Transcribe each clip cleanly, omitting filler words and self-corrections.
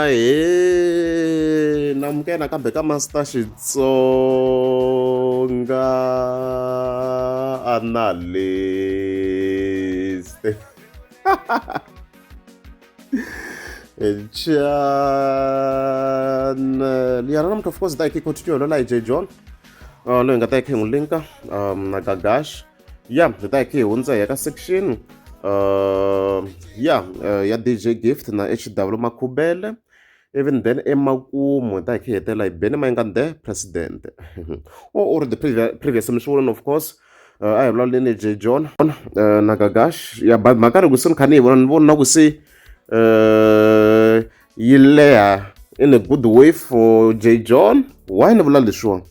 Ahee namukela nakambe ka Master Xitsonga Analyst channel ya namuntlha of course ta hi kha hi continue la hi J John loyi hi nga ta hi kha hi n'wi linka na Gagash ya hi ta hi kha hi hundza hi ya ka section ya ya DJ Gift na H_W Makhubele even then emakumu hi ta hi kha hi hetelela hi Benny Mayengani the president or the previous mi swi vona of course a hi vulavuleni J John na Gagash ya but mhaka loko se ni kha ni yi vona ni vona na ku se yi leha in a good way for J John why ni vula leswiwani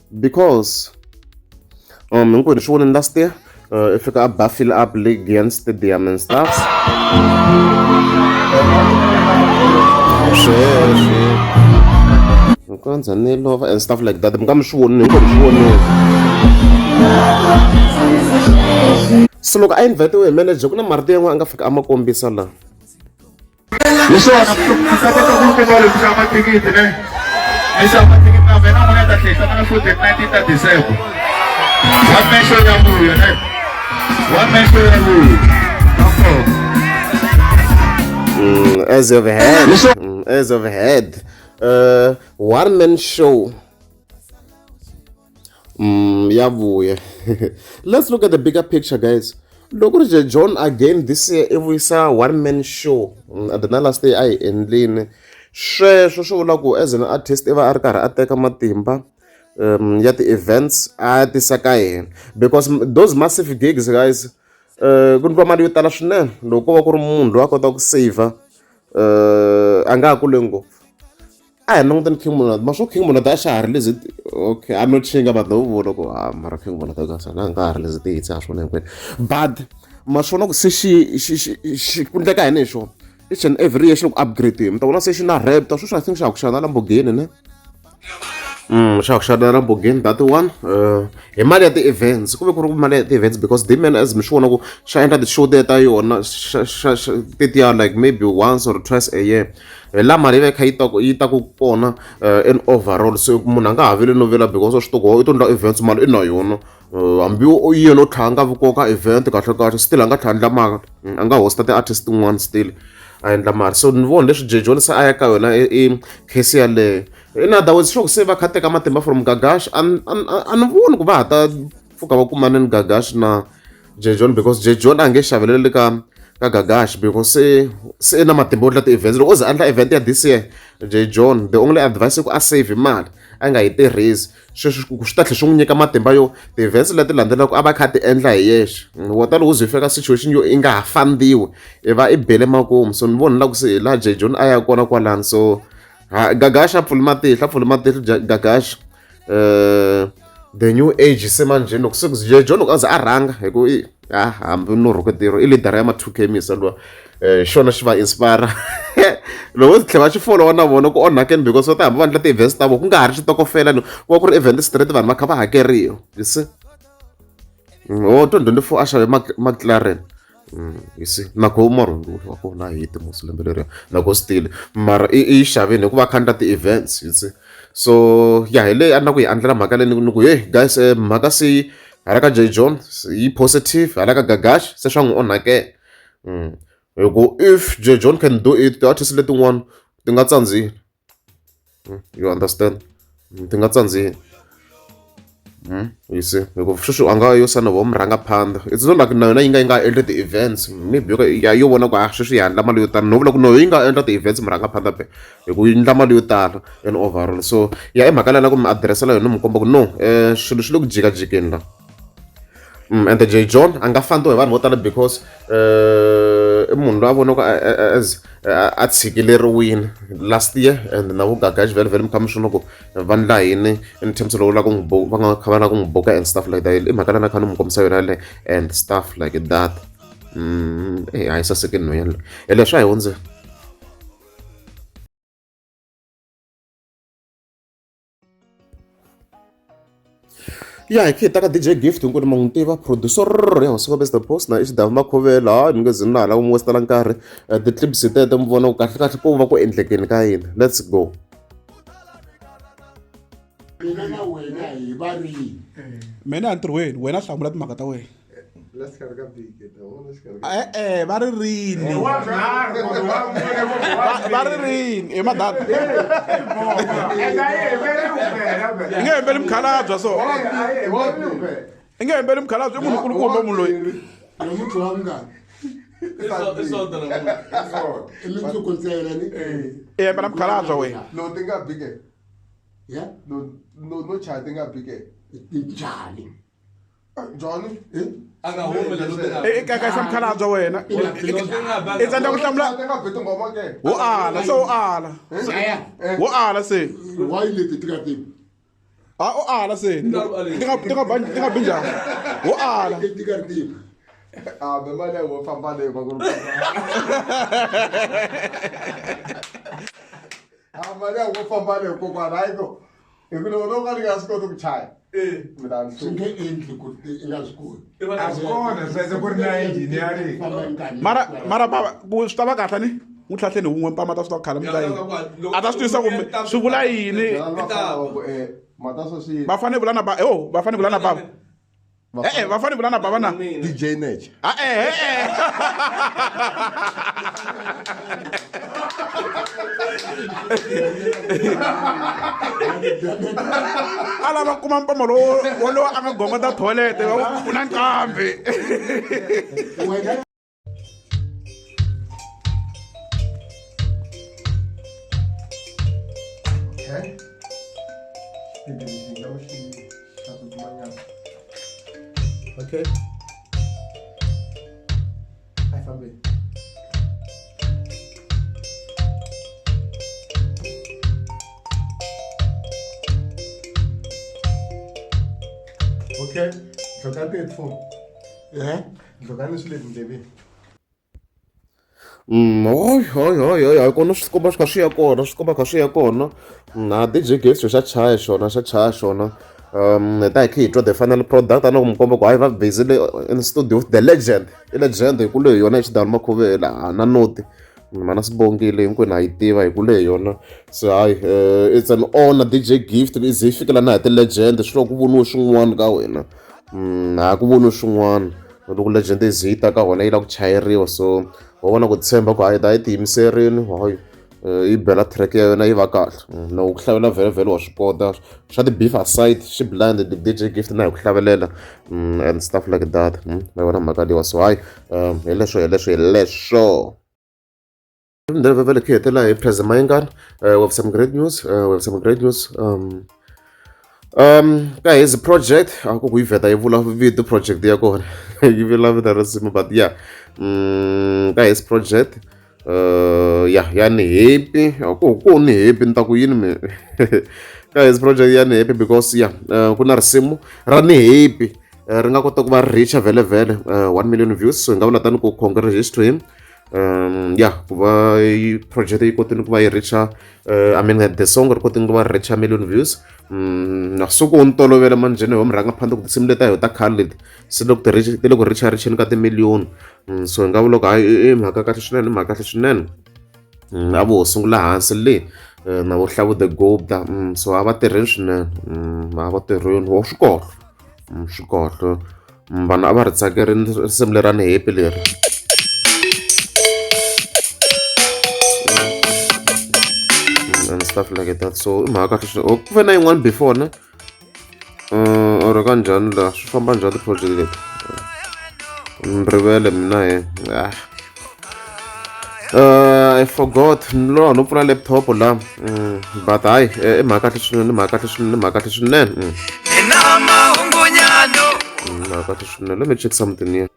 because hinkwenu swi vonile last year i fika a ba fill up league stadium and stuff sweswi nkonza ni lova and stuff like that mi nga mi swi vonile hinkwenu swi vonile so loko a invite-iwe hi manager ku na marito yan'wana a nga fika a ma kombisa laha hi swona ku kota ku kuma leswi xava mathikithi ne ni xava mathikithi na mina n'wina ta tlhela na futhi 19 ta December one man show ya vuya ne one man show ya vuya As you've heard, as you've heard, one man show ya vuya. Let's look at the bigger picture, guys. Loko ri J John again this year i vuyisa one man show and na last year a hi endlini sweswo swi vula ku as an artist i va a ri karhi a teka matimba ya ti-events a ya tisa ka hina because those massive gigs guys ku ndliwa mali yo tala swinene loko ko va ku ri munhu loyi a kotaka ku saver a nga ha kule ngopfu a hi languteni King Monada ma swo King Monada a xa ha release okay a no chinga vanhu vo vona ku ha mara King Monada ka sana a nga ha release ti-hits a swona hinkwenu but ma swona ku se xi xi xi xi ku ndleka yini hi xona each and every year xi le ku upgrade mi ta vona se xi na Raptor sweswi I think xa ha ku xava na Lamborghini ne xa ku xava na Lamborghini that one hi mali ya ti-events ku ve ku ri mali ya ti-events because D-Man as mi swi vona ku xa endla ti-show ta yona xa xa xa tetiya like maybe once or twice a year hi laha mali yi va yi kha yi ta ku yi ta ku kona in overall se munhu a nga ha vili no vila because wa swi tiva ku i to endla events mali i na yona hambi yena o tlhela a nga vi kona ka event kahle kahle still a nga tlhela a endla mali a nga host-a ti-artist tin'wana still a endla mali so ni vona leswi J John se a ya ka yona i case yaleyo in other words sure se va kha teka matimba from Gagash a a ni voni ku va ha ta pfuka va kumane ni Gagash na J John because J John a nge xaveleli ka ka Gagash because se se i na matimba yo endla ti-events loko o ze a endla event ya this year J John the only advice i ku a save mali a nga yi tirhisi sweswi swi ta tlhela swi n'wi nyika matimba yo ti-events leti landzelaka a va kha a ti endla hi yexe wa ta loko u ze u fika situation yo i nga ha fandiwi i va i bele makumu so ni vona la ku se hi laha J John a ya kona kwalano so ha Gagash a pfuli matihlo a pfuli matihlo Gagash the new age se manjhe loko se J John loko a ze a rhanga hi ku i a hambi no rhuketeri i leader ya ma 2K misa luwa xona xi va inspire loko tlhela va xi folowa na vona ku onhakeni because va ta hamba va endla ti-events ta vona ku nga ha ri xitokofela ni ku va ku ri event straight vanhu va kha va hakeriwa you see oh 2024 a xave McLaren you see nako mara wa kona a heti mos lembe leriya nako still mara i yi xavini hikuva a kha endla ti-events you see so ya hi leyi a ni la ku yi andlela mhaka leyi ni ku hey guys mhaka se hala ka J John yi positive hala ka Gagash se swa n'wi onhakela hi ku if J John can do it ti-artist letin'wana ti nga tsandzeki you understand ti nga tsandzeki you see hi ku sweswi a nga yo sana vo murhangaphandha it's not like na yona yi nga yi nga endli ti-events maybe yo ya yo vona ku a sweswi yi handla mali yo tala no vula ku no yi nga endla ti-events murhangaphandha be hi ku yi endla mali yo tala in overall so ya i mhaka leyi na ku mi adirese-la yona mi komba ku no swilo swi le ku jikajikeni la ende J John a nga fandiwi hi vanhu vo tala because i munhu loyi a vonaka as a tshikileriwile last year and na vo Gagash vhele vhele mi kha mi swi vona ku va ndla yini in terms loko la ku n'wi va nga kha va lava ku n'wi buka and stuff like that i mhaka leyi na kha ni mi kombisa yona yaleyo and stuff like that a yi sasekile nhwanyana loyi hi leswi a hi hundzeni. Ya hi khe hi ta ka DJ Gift hinkwenu ma n'wi tiva producer ya hosi Best the Post na i Xidavu Makhovela hayi ni nge zi na ha lava mu westela nkarhi ti-clips teto mi vona ku kahle kahle ko va ku endlekeni ka yini. Let's go. Mina na wena hi va rini? Mina entirhweni wena hlamula timhaka ta wena. La xikarhi ka vhiki e-e va ri rini va ri rini hi madata i nge hembeli mukhalabya so i nge hembeli mukhalabya i munhu kulukumba munhu loyi Namuntlha wa vungani? I mundzuku ntsena ni? I hembela mukhalabya wena. No ti nga bi ke. Ya? No no no chaya ti nga bi ke. Njhani? Njhani? A nga humi la lote nga. I kakaisa mukhalabye wena. I tsandza ku hlamula. Ti nga bi tinghoma ke. Wo ala se wo ala. Wo ala se. Why leti ti nga tivi? Ha u ala se. Ti nga bi njhani? Wo ala. Ti nga tivi. Ah, me mali ya wo famba leyo va ku. Ah, mali ya wo famba leyo kokwana hayi ko. Hi ku loko no ka ni nga swi koti ku chaya. Mi ta ni Swi nge endli ku i nga swi koti. A swi kona sweswo ku ri na engineering. Mara mara baba ku swi ta va kahle ni n'wi tlhatlheni hi wun'we mpama ta swi ta ku khala mi yini a ta swi twisisa kumbe swi vula yini va fanele vula na ba oh va fanele vula na baba e-e va fanele vula na baba na DJ Nech. A e-e a lava kuma mpama lowo wolowo a nga gongota toilet u na nqambi. Okay. Xipidi lexi nga xi xa tsutsumanyana. Okay. A hi fambeni. Okay. Dloka ti-headphone. Eh? Dlokani swi le tindleveni. Hoy hoy hoy hoy hayi kona swi komba swi kha swi ya kona swi komba kha swi ya kona na DJ Gift xa chaya xona xa chaya xona hi ta hi kha hi twa the final product a na ku mi komba ku hayi va busy le in studio with the legend i legend hi kule hi yona hi Xidawu Makhovela na noti mana Sibongile hinkwenu ha yi tiva hi kule hi yona so hayi it's an honor DJ Gift i ze yi fikela na hi ti-legend swi loko ku voniwe swin'wana ka wena ha ku voniwe swin'wana loko legend yi ze yi ta ka wena yi lava ku chayeriwa so wa vona ku tshemba ku hayi ta yi tiyimiserini hayi yi bela track ya yona yi va kahle no ku hlavelela vhele vhele wa swi kota swa ti-beef aside xi blind DJ Gift na hi ku hlavelela and stuff like that ma vona mhaka leyiwa so hayi hi leswo hi leswo hi leswo. Vhele khe hetelela hi President Mayengani. We have some great news. We have some great news. Ka his project a ku yi vheta yi vula vito project ya kona yi vula vito ra risimu but yeah ka his project ya ya ni happy ku ni happy ni ta ku yini me ka his project ya ni happy because yeah ku na risimu ra ni happy ri nga kota ku va reach vhele vhele 1 million views so hi nga vula tani ku congratulations to him. Yeah ku va project yi kotile ku va yi reach I mean the song ri kotile ku va reach million views. Na so ku ni tolovela manjheni ho murhangaphandle ku tinsimu leti a hi ta khale leti se loko ti reach ti le ku reach reacheni ka timiliyoni so hi nga vula ku hayi i mhaka kahle swinene i mhaka kahle swinene. A vo sungula hansi le na vo Hlavu the Gupta so a va tirheni swinene a va tirheni wo swi kahle swi kahle vanhu a va ri tsakerini risimu leri ra ni happy leri. And stuff like that so i mhaka kahle swinene ku ve na yin'wana before ne or ka njhani la swi famba njhani ti-project leti ni rivele mina he I forgot ni lova no pfula laptop la but hayi i mhaka kahle swinene i mhaka kahle swinene i mhaka kahle swinene mhaka kahle swinene. Let me check something here.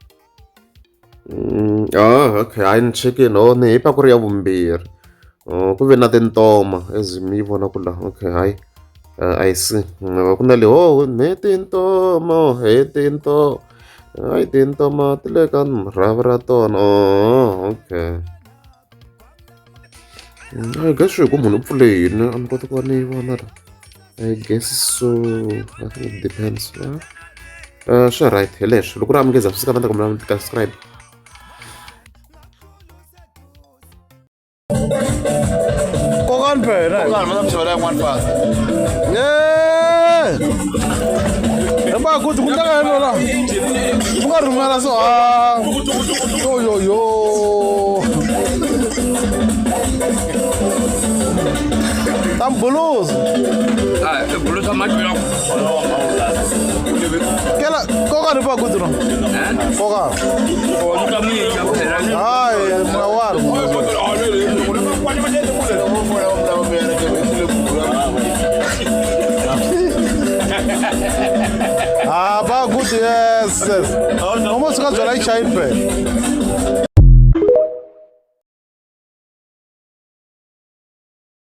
Okay hayi ni chekini oh ni hipa ku ri ya vumbirhi ku ve na tintoma as mi yi vona ku la okay hayi I see ku na le oh ni tintoma he tintoma hayi tintoma ti le ka rhavi ra tona oh okay I guess hi ku munhu u pfule yini a ni koti ku va ni yi vona la. I guess so. I think it depends. Yeah. Sure, right. Hi leswo. Loko ri amukeza swi sika va ta ka subscribe. Kokani phela. Kokani va ta mi xavela yin'wana pasi. Yeah. Emba ku ku ndleka yini la? U nga rhumela so ha. Yo yo yo. Ta mbuluza. Ah, buluza mati ya. Kela kokani pa ku no. Kokani. Hayi, mawari. Ah, ba good, yes, yes. Almost ka byala yi chayini phela.